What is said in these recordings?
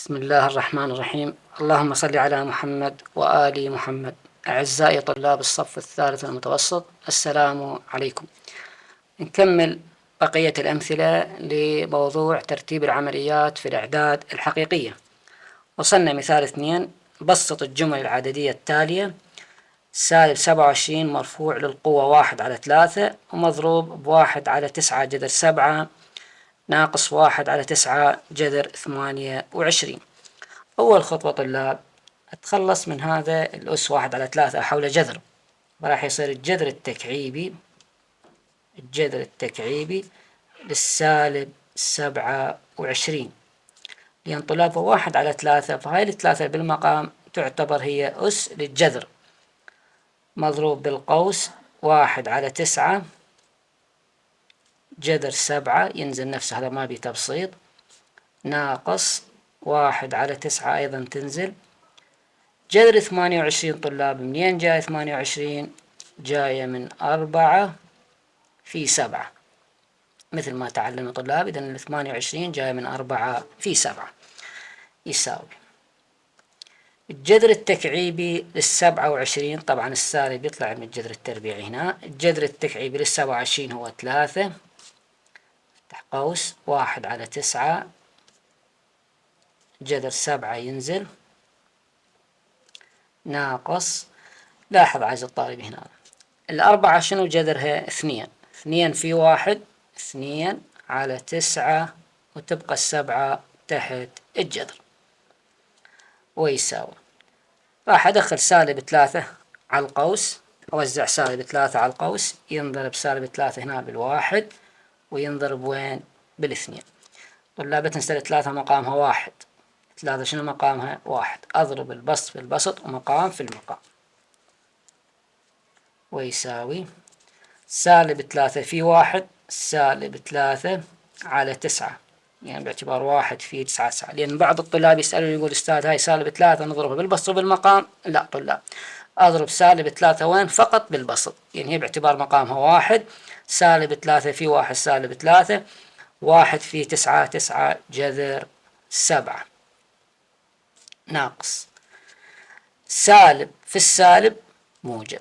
بسم الله الرحمن الرحيم. اللهم صل على محمد وآل محمد. أعزائي طلاب الصف الثالث المتوسط، السلام عليكم. نكمل بقية الأمثلة لموضوع ترتيب العمليات في الإعداد الحقيقية. وصلنا مثال 2. بسط الجمل العددية التالية: -27 مرفوع للقوة 1/3 ومضروب ب1/9 جذر 7 ناقص 1/9 جذر 28. أول خطوة طلاب أتخلص من هذا الأس 1/3 حول جذر، راح يصير الجذر التكعيبي للسالب 27، لأن طلاب 1/3، فهاي الثلاثة بالمقام تعتبر هي أس للجذر، مضروب بالقوس 1/9 جذر 7 ينزل نفسه، هذا ما بيه تبسيط، ناقص 1/9 أيضا تنزل، جذر 28. طلاب منين جاي 28؟ جاية من 4/7، مثل ما تعلموا طلاب. إذن 28 جاية من 4/7 يساوي الجذر التكعيبي لل27. طبعا السالب يطلع من الجذر التربيعي هنا. الجذر التكعيبي لل27 هو 3، افتح قوس 1/9 جذر 7 ينزل، ناقص، لاحظ عايز الطالب هنا الأربعة شنو جذرها؟ 2 في 1 2/9، وتبقى 7 تحت الجذر، ويساوي، راح أدخل -3 على القوس، أوزع -3 على القوس، ينضرب -3 هنا بالواحد، وينضرب وين؟ بالاثنين. طلاب تنسى 3 مقامها 1، 3 شنو مقامها؟ 1. أضرب البسط في البسط ومقام في المقام، ويساوي -3 في 1 -3/9، يعني باعتبار 1 في 9. لأن بعض الطلاب يسألون يقول أستاذ هاي -3 نضربها بالبسط وبالمقام؟ لا طلاب، أضرب -3 وين؟ فقط بالبسط، يعني هي باعتبار مقامها 1. -3 في 1 -3، 1 في 9 جذر 7، ناقص سالب في السالب موجب،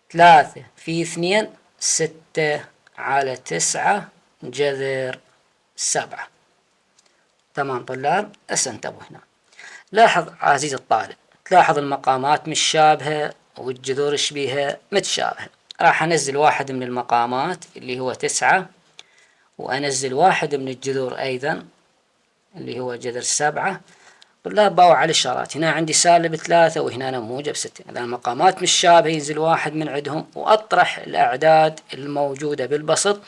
3 في 2 6/9 جذر 7. تمام طلاب، انتبهوا هنا. لاحظ عزيزي الطالب، تلاحظ المقامات مش شابهة والجذور ايش بيها؟ متشابهة. راح انزل واحد من المقامات اللي هو 9، وانزل واحد من الجذور ايضا اللي هو جذر 7. طلاب باوع على الإشارات، هنا عندي -3 وهنا أنا موجب 6، إذا المقامات مش شابهة ينزل واحد من عندهم، وأطرح الأعداد الموجودة بالبسط.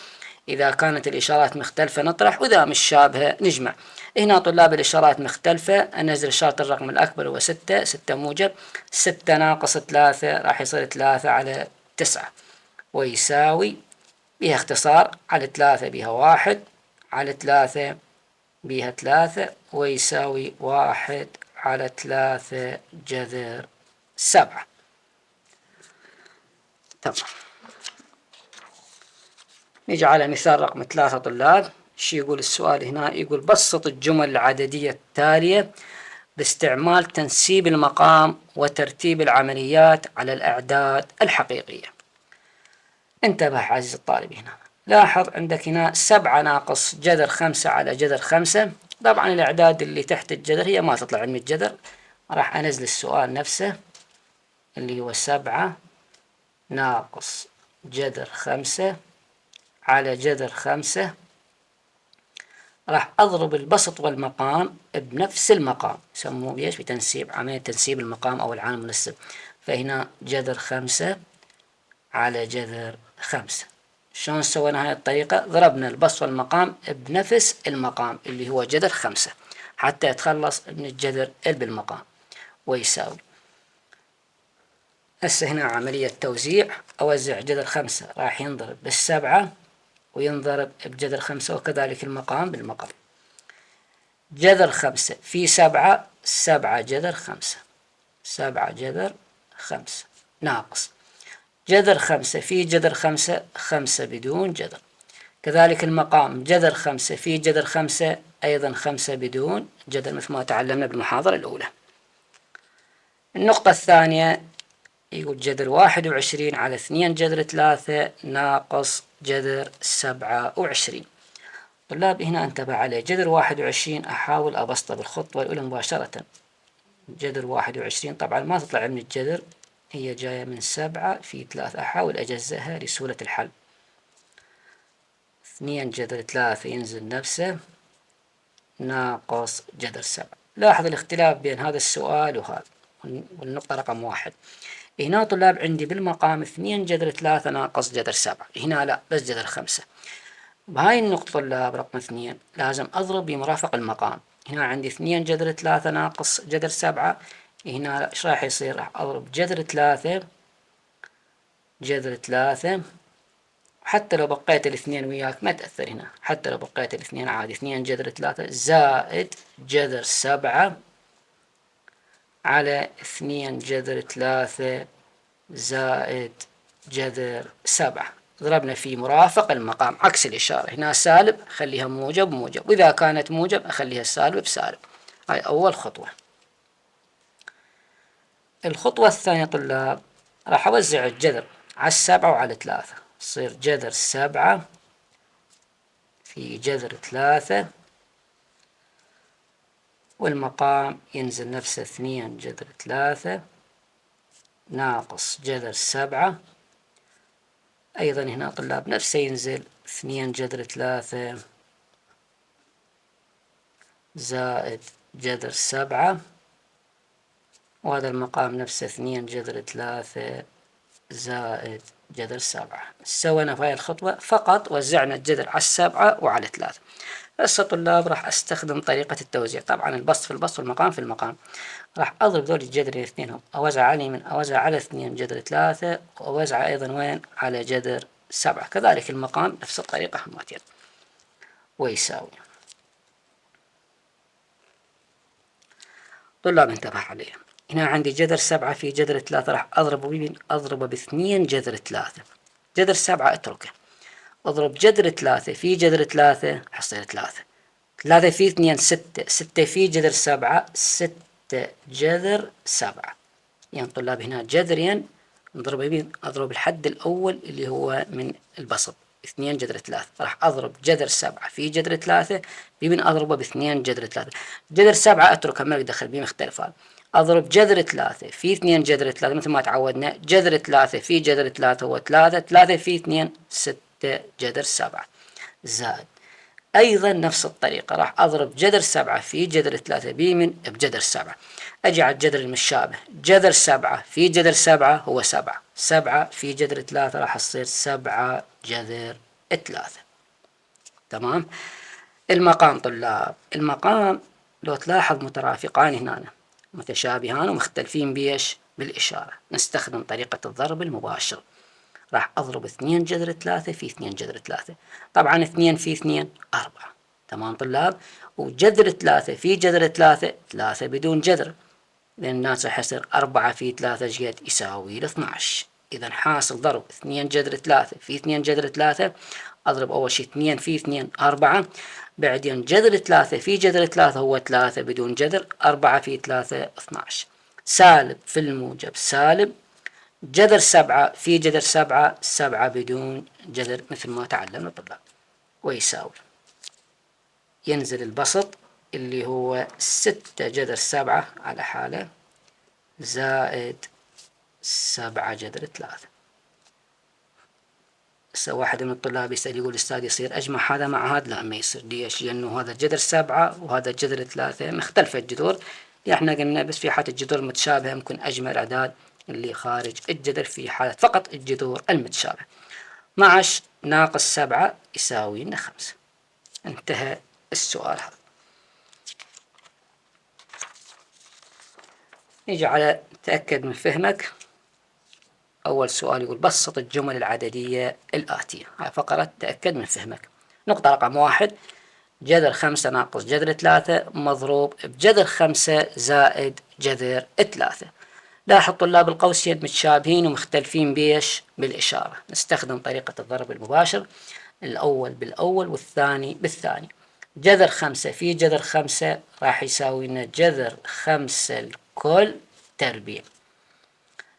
إذا كانت الإشارات مختلفة نطرح، وإذا مش شابهة نجمع. هنا طلاب الإشارات مختلفة، أنزل إشارة الرقم الأكبر هو 6 موجب، 6 ناقص 3 راح يصير 3/9، ويساوي، بها اختصار، على 3 بها 1، على 3 بها 3، ويساوي 1/3 جذر 7. تمام. نيجي على مثال رقم 3 طلاب. شو يقول السؤال هنا؟ يقول بسط الجمل العددية التالية باستعمال تنسيب المقام وترتيب العمليات على الأعداد الحقيقية. انتبه عزيزي الطالب هنا، لاحظ عندك هنا 7 ناقص جذر 5 على جذر 5. طبعا الأعداد اللي تحت الجذر هي ما تطلع من الجذر، راح أنزل السؤال نفسه اللي هو 7 ناقص جذر 5 على جذر 5، راح أضرب البسط والمقام بنفس المقام، يسموه بيش بتنسيب، عملية تنسيب المقام أو العامل المنسب. فهنا جذر 5 على جذر 5. شلون سوينا هاي الطريقة؟ ضربنا البسط والمقام بنفس المقام اللي هو جذر 5 حتى يتخلص من الجذر اللي بالمقام، ويساوي، هسه هنا عملية توزيع، أوزع جذر 5 راح ينضرب بال7 وينضرب بجذر 5، وكذلك المقام بالمقام. جذر 5 في 7 7 جذر 5 7 جذر 5، ناقص جذر 5 في جذر 5 5 بدون جذر، كذلك المقام جذر 5 في جذر 5 أيضا 5 بدون جذر مثل ما تعلمنا بالمحاضرة الأولى. النقطة الثانية يقول جذر 21 على 2 جذر 3 ناقص جذر 27. طلاب هنا انتبه عليه، جذر 21 أحاول أبسطه بالخطوة الأولى مباشرة. جذر 21 طبعا ما تطلع من الجذر، هي جاية من 7 في 3، أحاول أجزئها لسهولة الحل. 2 جذر 3 ينزل نفسه ناقص جذر 7. لاحظ الاختلاف بين هذا السؤال وهذا، والنقطة رقم 1 هنا طلاب عندي بالمقام 2 جذر 3 ناقص جذر 7، هنا لا بس جذر 5. بهاي النقطة طلاب رقم 2 لازم أضرب بمرافق المقام. هنا عندي 2 جذر 3 ناقص جذر 7، هنا ايش راح يصير؟ راح أضرب جذر 3 جذر 3، حتى لو بقيت الاثنين وياك ما تأثر هنا، حتى لو بقيت الاثنين عادي. 2 جذر 3 زائد جذر 7 على 2 جذر 3 زائد جذر 7. ضربنا في مرافق المقام عكس الإشارة، هنا سالب خليها موجب موجب، وإذا كانت موجب أخليها سالب بسالب. هاي أول خطوة. الخطوة الثانية طلاب راح أوزع الجذر على 7 وعلى 3، يصير جذر 7 في جذر 3 والمقام ينزل نفسه 2 جذر 3 ناقص جذر 7. أيضا هنا طلاب نفسه ينزل 2 جذر 3 زائد جذر 7، وهذا المقام نفسه 2 جذر 3 زائد جذر 7. سوينا في هاي الخطوة فقط وزعنا الجذر على 7 وعلى 3. هسه طلاب راح أستخدم طريقة التوزيع، طبعا البسط في البسط والمقام في المقام. راح أضرب ذول الجذرين اثنينهم، أوزع على اليمين، أوزع على 2 جذر 3 وأوزع أيضا وين؟ على جذر 7. كذلك المقام نفس الطريقة همتين. ويساوي. طلاب انتبه عليه، هنا عندي جذر 7 في جذر 3 راح أضربه باثنين جذر 3. جذر 7 اتركه، أضرب جذر 3 في جذر 3 حصير 3. 3 في 2 6، 6 في جذر 7 6 جذر 7. يعني طلاب هنا جذرين أضرب الحد الأول اللي هو من البسط 2 جذر 3، راح أضرب جذر 7 في جذر 3 بمن أضربه ب2 جذر 3. جذر 7 أتركها ما دخل بيه مختلفان. أضرب جذر 3 في 2 جذر 3 مثل ما تعودنا، جذر 3 في جذر 3 هو 3، 3 في 2 6 جذر 7 زائد. أيضا نفس الطريقة راح أضرب جذر 7 في جذر 3 بمن بجذر 7. أجي على الجذر المشابه، جذر 7 في جذر 7 هو 7، 7 في جذر 3 راح تصير 7 جذر 3. تمام. المقام طلاب، المقام لو تلاحظ مترافقان هنا، متشابهان ومختلفين بيش؟ بالإشارة. نستخدم طريقة الضرب المباشر. راح أضرب 2 جذر 3 في 2 جذر 3، طبعا 2 في 2 4. تمام طلاب. وجذر 3 في جذر 3 3 بدون جذر، لأن الناس راح يصير 4 في 3 جيت يساوي 12. إذا حاصل ضرب 2 جذر 3 في 2 جذر 3، أضرب أول شيء 2 في 2 4، بعدين جذر 3 في جذر 3 هو 3 بدون جذر، 4 في 3 12، سالب في الموجب سالب، جذر 7 في جذر 7 7 بدون جذر مثل ما تعلمنا طلاب. ويساوي، ينزل البسط اللي هو 6 جذر 7 على حالة زائد 7 جذر 3. هسه واحد من الطلاب يسأل يقول أستاذ يصير أجمع هذا مع هذا؟ لا ما يصير. ليش؟ لأنه هذا جذر 7 وهذا جذر 3 مختلفة الجذور. احنا قلنا بس في حالة الجذور المتشابهة ممكن أجمع الأعداد اللي خارج الجذر في حالة فقط الجذور المتشابهة. 12 ناقص 7 يساوي لنا 5. انتهى السؤال هذا. نيجي على تأكد من فهمك. أول سؤال يقول بسط الجمل العددية الآتية. هاي فقرة تأكد من فهمك. نقطة رقم 1، جذر 5 ناقص جذر 3 مضروب بجذر 5 زائد جذر 3. لاحظ طلاب القوسين متشابهين ومختلفين بيش؟ بالإشارة. نستخدم طريقة الضرب المباشر، الأول بالأول والثاني بالثاني. جذر 5 في جذر 5 راح يساوي لنا جذر 5 الكل تربيع،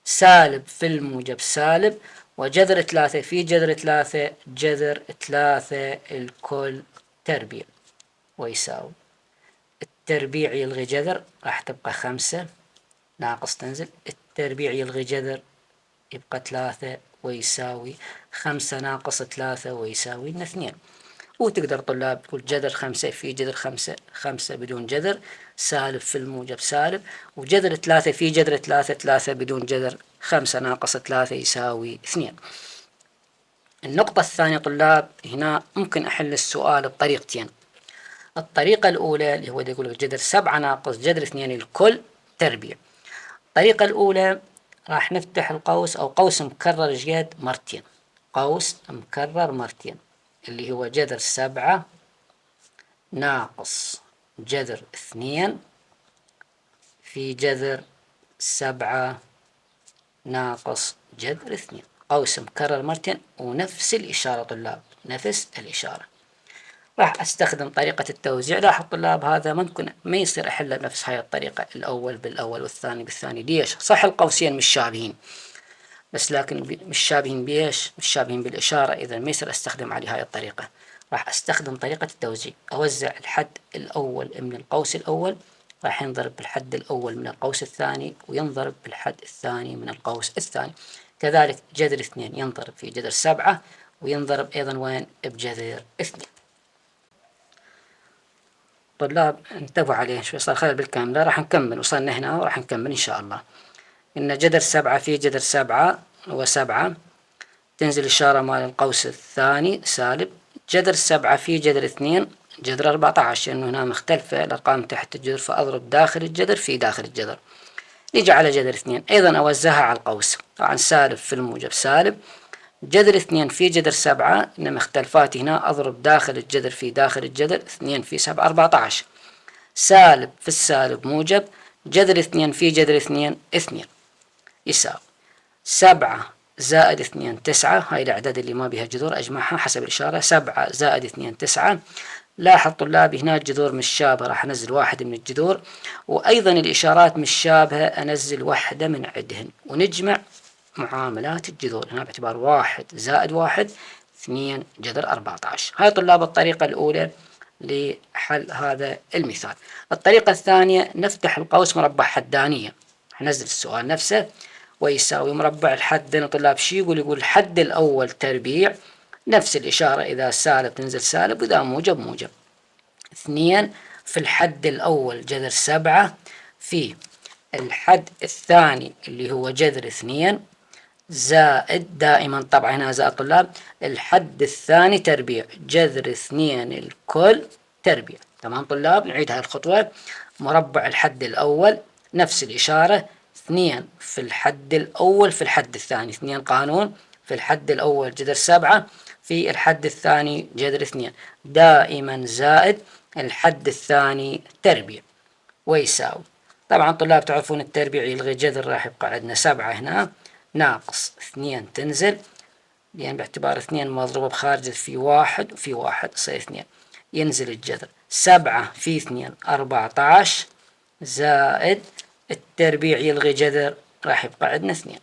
سالب في الموجب سالب، وجذر 3 في جذر 3 جذر 3 الكل تربيع، ويساوي التربيع يلغي جذر راح تبقى 5 ناقص تنزل، التربيع يلغي جذر يبقى 3 ويساوي 5 ناقص 3 ويساوي لنا 2. وتقدر طلاب تقول جذر 5 في جذر 5 5 بدون جذر، سالب في الموجب سالب، وجذر 3 في جذر 3 3 بدون جذر، 5 ناقص 3 يساوي 2. النقطة الثانية طلاب، هنا ممكن أحل السؤال بطريقتين. الطريقة الأولى اللي هو يقول جذر 7 ناقص جذر 2 الكل تربيع. الطريقة الأولى راح نفتح القوس أو قوس مكرر جد مرتين، قوس مكرر مرتين اللي هو جذر 7 ناقص جذر 2 في جذر 7 ناقص جذر 2، قوس مكرر مرتين ونفس الإشارة طلاب، نفس الإشارة. راح أستخدم طريقة التوزيع. لاحظ طلاب هذا ممكن ما يصير أحله بنفس هاي الطريقة، الأول بالأول والثاني بالثاني. ليش؟ صح القوسين مش شابهين، بس لكن مش شابهين بيش؟ مش شابهين بالإشارة، إذا ما يصير أستخدم عليه هاي الطريقة. راح أستخدم طريقة التوزيع، أوزع الحد الأول من القوس الأول راح ينضرب بالحد الأول من القوس الثاني، وينضرب بالحد الثاني من القوس الثاني. كذلك جذر 2 ينضرب في جذر 7، وينضرب أيضا وين؟ بجذر 2. طلاب انتبهوا عليه شوي، صار خلل بالكاملة. راح نكمل، وصلنا هنا وراح نكمل إن شاء الله. إن جذر 7 في جذر 7 هو 7، تنزل إشارة مال القوس الثاني سالب، جذر 7 في جذر 2 جذر 14، لأنه هنا مختلفة الأرقام تحت الجذر، فأضرب داخل الجذر في داخل الجذر. نيجي على جذر 2 أيضا أوزعها على القوس، طبعا سالب في الموجب سالب، جذر 2 في جذر 7 إنما اختلفات هنا، أضرب داخل الجذر في داخل الجذر، 2 في 7 14، سالب في السالب موجب، جذر 2 في جذر 2 2 يساوي 7 زائد 2 9. هاي الأعداد اللي ما بها جذور أجمعها حسب الإشارة، 7 زائد 2 9. لاحظ طلابي هنا الجذور مش شابهة، راح أنزل واحد من الجذور، وأيضا الإشارات مش شابهة أنزل واحدة من عندهن، ونجمع معاملات الجذور هنا باعتبار 1 زائد 1 2 جذر 14. هاي طلاب الطريقة الأولى لحل هذا المثال. الطريقة الثانية نفتح القوس مربع حدانية، ننزل السؤال نفسه ويساوي مربع الحد. طلاب شي يقول؟ يقول الحد الأول تربيع، نفس الإشارة، إذا سالب تنزل سالب وإذا موجب موجب. 2 في الحد الأول جذر 7 في الحد الثاني اللي هو جذر 2 زائد، دائما طبعا هنا زائد طلاب، الحد الثاني تربيع جذر 2 الكل تربيع. تمام طلاب؟ نعيد هاي الخطوة. مربع الحد الأول نفس الإشارة، 2 في الحد الأول في الحد الثاني، 2 قانون، في الحد الأول جذر 7 في الحد الثاني جذر 2، دائما زائد الحد الثاني تربيع، ويساوي. طبعا طلاب تعرفون التربيع يلغي جذر، راح يبقى عندنا 7 هنا ناقص 2 تنزل، لأن باعتبار 2 مضروبة بخارج في 1 وفي 1 يصير 2، ينزل الجذر 7 في 2 14 زائد التربيع يلغي جذر راح يبقى عندنا 2،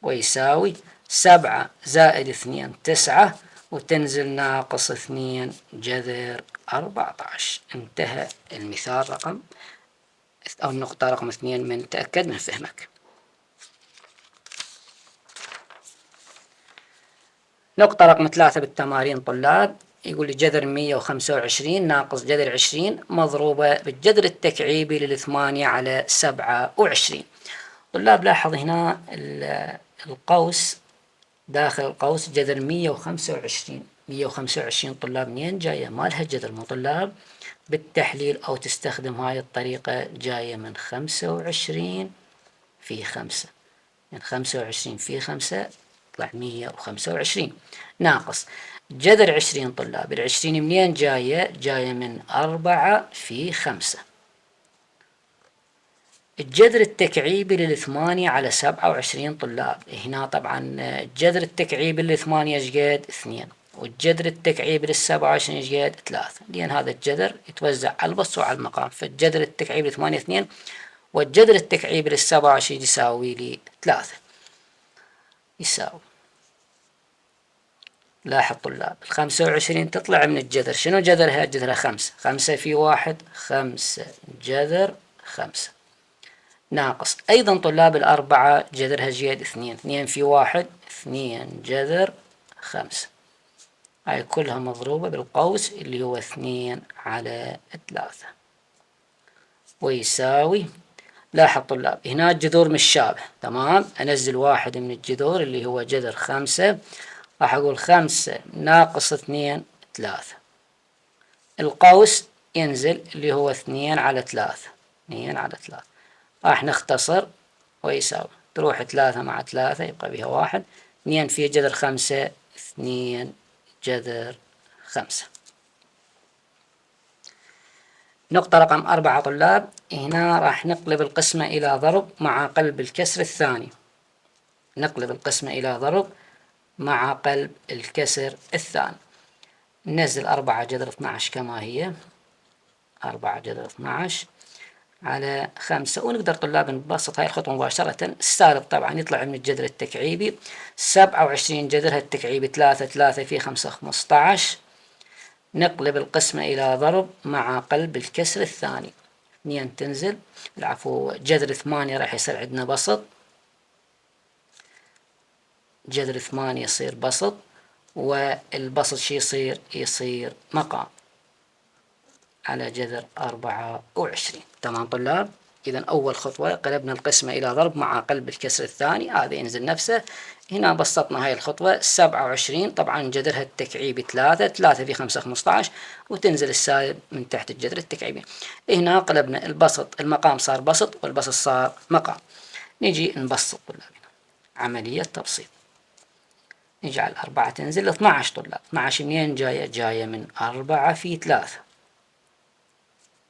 ويساوي 7 زائد 2 9 وتنزل ناقص 2 جذر 14. انتهى المثال رقم أو النقطة رقم 2 من تأكد من فهمك. نقطة رقم 3 بالتمارين طلاب، يقول لي جذر 125 ناقص جذر 20 مضروبة بالجذر التكعيبي للثمانية على 27. طلاب لاحظ هنا القوس، داخل القوس جذر 125. 125 طلاب منين جاية؟ ما لها جذر مو طلاب؟ بالتحليل أو تستخدم هاي الطريقة، جاية من 25 في 5، من 25 في 5 يطلع 125 ناقص جذر 20 طلاب. العشرين منين جاية؟ جاية من 4 في 5. الجذر التكعيبي للثمانية على 27 طلاب، هنا طبعا الجذر التكعيبي للثمانية ايش قد؟ 2. والجذر التكعيبي للسبعة وعشرين ايش قد؟ 3، لأن هذا الجذر يتوزع على البسط وعلى المقام، فالجذر التكعيبي لثمانية 2 والجذر التكعيبي للسبعة وعشرين يساوي لي 3. يساوي، لاحظ طلاب، 25 تطلع من الجذر، شنو جذرها؟ جذرها 5، 5 في 1 5 جذر 5 ناقص. أيضا طلاب الأربعة جذرها جيد 2، 2 في 1 2 جذر 5، هاي كلها مضروبة بالقوس اللي هو 2 على 3 ويساوي. لاحظ طلاب هنا الجذور مش شابه، تمام، أنزل واحد من الجذور اللي هو جذر 5، راح أقول 5 ناقص 2 3، القوس ينزل اللي هو 2 على 3، 2 على 3 راح نختصر ويساوي، تروح 3 مع 3 يبقى بها 1، 2 في جذر 5 2 جذر 5. نقطة رقم 4 طلاب، هنا راح نقلب القسمة إلى ضرب مع قلب الكسر الثاني، نقلب القسمة إلى ضرب مع قلب الكسر الثاني. ننزل 4 جذر 12 كما هي، 4 جذر 12 على 5، ونقدر طلاب نبسط هاي الخطوة مباشرة. السالب طبعا يطلع من الجذر التكعيبي، 27 جذرها التكعيبي 3، 3 في 5 15. نقلب القسمة إلى ضرب مع قلب الكسر الثاني، 2 تنزل، العفو جذر 8 راح يصير عندنا بسط، جذر 8 يصير بسط، والبسط شي يصير؟ يصير مقام على جذر 24. تمام طلاب، إذا أول خطوة قلبنا القسمة إلى ضرب مع قلب الكسر الثاني، هذا ينزل نفسه. هنا بسطنا هاي الخطوة، 27 طبعا جذرها التكعيبي 3، 3 في 5 15، وتنزل السالب من تحت الجذر التكعيبي. هنا قلبنا البسط، المقام صار بسط والبسط صار مقام. نجي نبسط طلابنا، عملية تبسيط، نجعل 4 تنزل 12 طلاب، 12 منين جاية؟ جاية من 4 في 3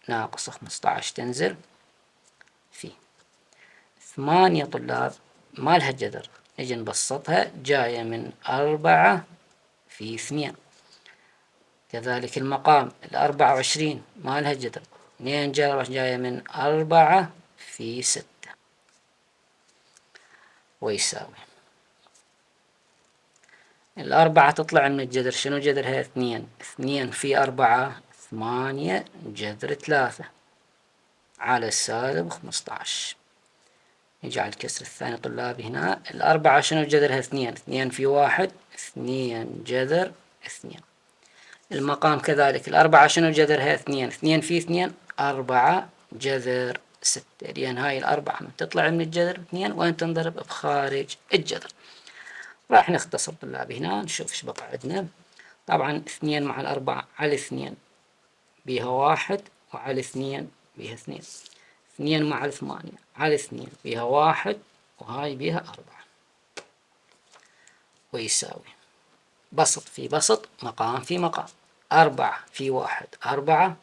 ناقص 15 تنزل في 8 طلاب ما لها جذر، نجي نبسطها، جاية من 4 في 2. كذلك المقام 24 ما لها جذر، منين جاية؟ من 4 في 6 ويساوي. الأربعة تطلع من الجذر، شنو جذرها؟ 2، 2 في 4 8 جذر 3 على سالب 15. نجي على الكسر الثاني طلاب، هنا الأربعة شنو جذرها؟ 2، 2 في 1 2 جذر 2. المقام كذلك الأربعة شنو جذرها؟ 2، 2 في 2 4 جذر 6، لأن هاي الأربعة من تطلع من الجذر 2 وين تنضرب؟ بخارج الجذر. راح نختصر طلاب هنا، نشوف ايش بقى عندنا. طبعا 2 مع الأربعة على 2 بيها 1، وعلى 2 بيها 2، 2 مع 8 على 2 بيها 1، وهاي بيها 4 ويساوي. بسط في بسط، مقام في مقام، 4 في 1 4،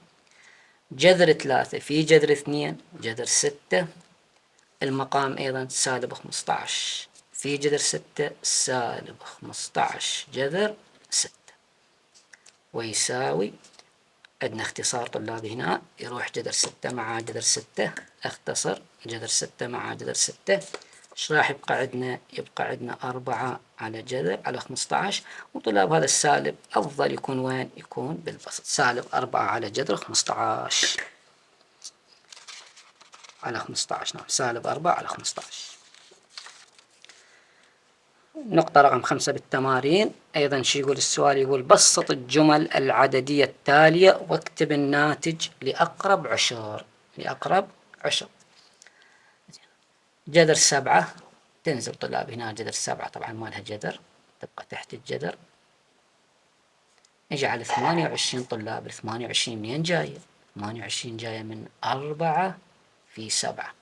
جذر 3 في جذر 2 جذر 6، المقام أيضا سالب 15 في جذر 6 سالب 15 جذر 6 ويساوي. عندنا اختصار طلاب هنا، يروح جذر 6 مع جذر 6، اختصر جذر 6 مع جذر 6، ايش راح يبقى عندنا؟ يبقى عندنا 4 على جذر على 15. وطلاب هذا السالب أفضل يكون وين؟ يكون بالبسط، سالب 4 على جذر 15 على 15، نعم سالب 4 على 15. نقطة رقم 5 بالتمارين، أيضا شي يقول السؤال؟ يقول بسط الجمل العددية التالية واكتب الناتج لأقرب عشر، لأقرب عشر. جذر 7 تنزل طلاب هنا، جذر 7 طبعا ما لها جذر، تبقى تحت الجذر. نجي على 28 طلاب، 28 منين جاية؟ 28 جاية من 4 في 7،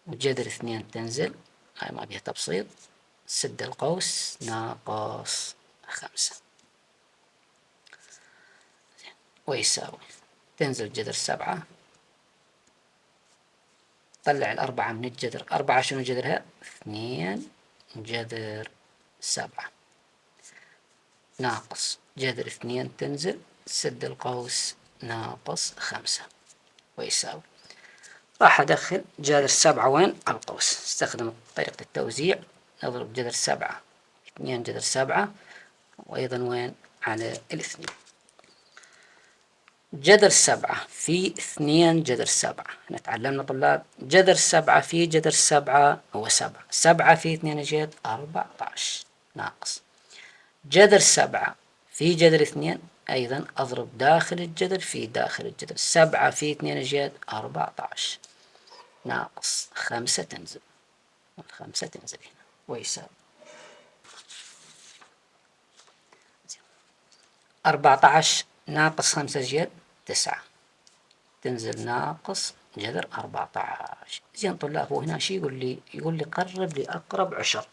وجذر 2 تنزل، هاي ما بيها تبسيط، سد القوس ناقص 5 ويساوي. تنزل جذر 7، طلع الأربعة من الجذر، 4 شنو جذرها؟ 2 جذر 7 ناقص جذر 2 تنزل سد القوس ناقص 5 ويساوي. راح أدخل جذر 7 وين؟ على القوس. استخدم طريقة التوزيع، نضرب جذر 7 2 جذر 7 وأيضا وين؟ على 2. جذر 7 في 2 جذر 7. احنا تعلمنا طلاب جذر 7 في جذر 7 هو 7. 7 في 2 جذر 14 ناقص جذر 7 في جذر 2 أيضا أضرب داخل الجذر في داخل الجذر. 7 في 2 جذر 14 ناقص 5 تنزل، 5 تنزل هنا ويساوي 14 ناقص 5 جذر 9 تنزل ناقص جذر 14. زين طلاب، هو هنا شي يقول لي؟ يقول لي قرب لأقرب عشر.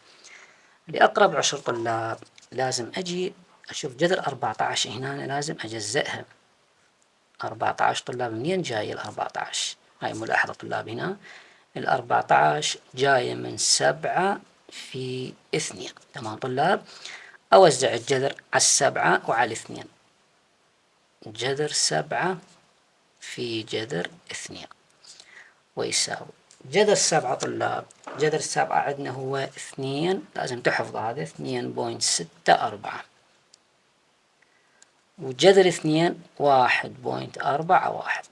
لأقرب عشر طلاب لازم أجي أشوف جذر 14 هنا، لازم أجزئها. 14 طلاب منين جاي 14؟ هاي ملاحظة طلاب هنا. 14 جاية من 7 في 2. تمام طلاب، أوزع الجذر على 7 وعلى 2. جذر 7 في جذر 2 ويساوي جذر 7 طلاب. جذر 7 عندنا هو 2، لازم تحفظ هذا 2.64، وجذر 2 1.41.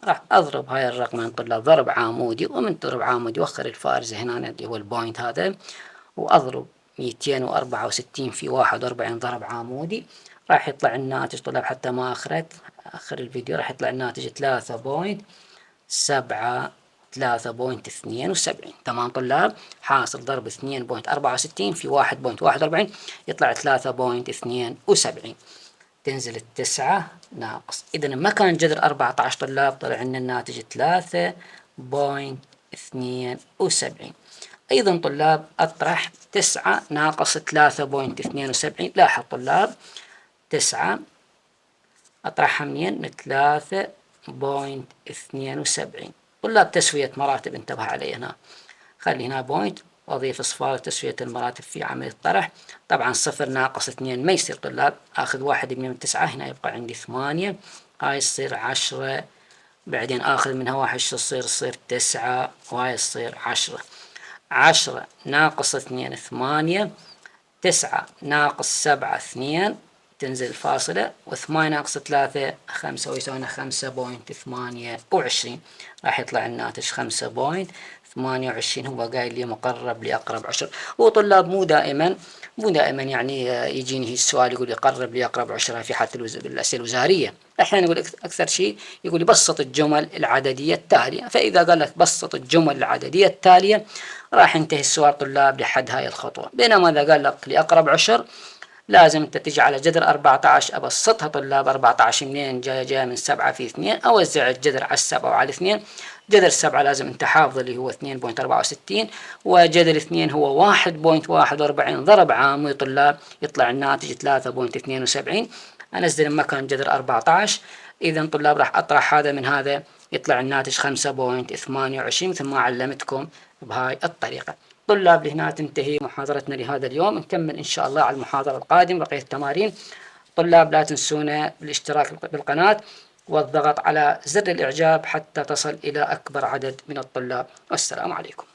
راح أضرب هاي الرقمين طلاب ضرب عامودي، ومن ضرب عامودي وخر الفارزة هنا اللي هو البوينت هذا، وأضرب 264 في 41 ضرب عامودي. راح يطلع الناتج طلاب، حتى ما أخرت آخر الفيديو، راح يطلع الناتج 3.72. تمام طلاب، حاصل ضرب 2.64 في 1.41 يطلع 3.72. تنزل 9 ناقص. إذا مكان جذر 14 طلاب طلع لنا الناتج 3.72. أيضا طلاب أطرح 9 ناقص 3.72. لاحظ طلاب 9 أطرحها منين؟ من 3.72. طلاب تسوية مراتب انتبه علي هنا، خلي هنا بوينت وأضيف أصفار تسوية المراتب في عملية الطرح. طبعا 0 ناقص 2 ما يصير طلاب، آخذ 1 من 9 هنا يبقى عندي 8، هاي تصير 10، بعدين آخذ منها 1 شو تصير 9، وهاي تصير 10. 10 ناقص 2 8، 9 ناقص 7 2 تنزل الفاصلة، و8 ناقص 3 5 ويساوي 5.28. راح يطلع الناتج 5.28. هو قايل لي مقرب لأقرب عشر. وطلاب مو دائما يعني يجيني السؤال يقول لي قرب لأقرب عشر في حالة الأسئلة الوزارية. أحيانا يقول أكثر شيء يقول لي بسط الجمل العددية التالية. فإذا قال لك بسط الجمل العددية التالية راح ينتهي السؤال طلاب لحد هاي الخطوة. بينما إذا قال لك لأقرب عشر لازم انت تجي على جذر 14 ابسطها طلاب. 14 منين جايه من 7 في 2، اوزع الجذر على 7 وعلى 2. جذر 7 لازم انت حافظ اللي هو 2.64، وجذر 2 هو 1.41 ضرب عامودي طلاب يطلع الناتج 3.72. انزل مكان جذر 14. اذا طلاب راح اطرح هذا من هذا يطلع الناتج 5.28 مثل ما علمتكم بهاي الطريقة. طلاب لهنا تنتهي محاضرتنا لهذا اليوم، نكمل إن شاء الله على المحاضرة القادمة بقية التمارين. طلاب لا تنسونا بالاشتراك بالقناة والضغط على زر الإعجاب حتى تصل إلى أكبر عدد من الطلاب. والسلام عليكم.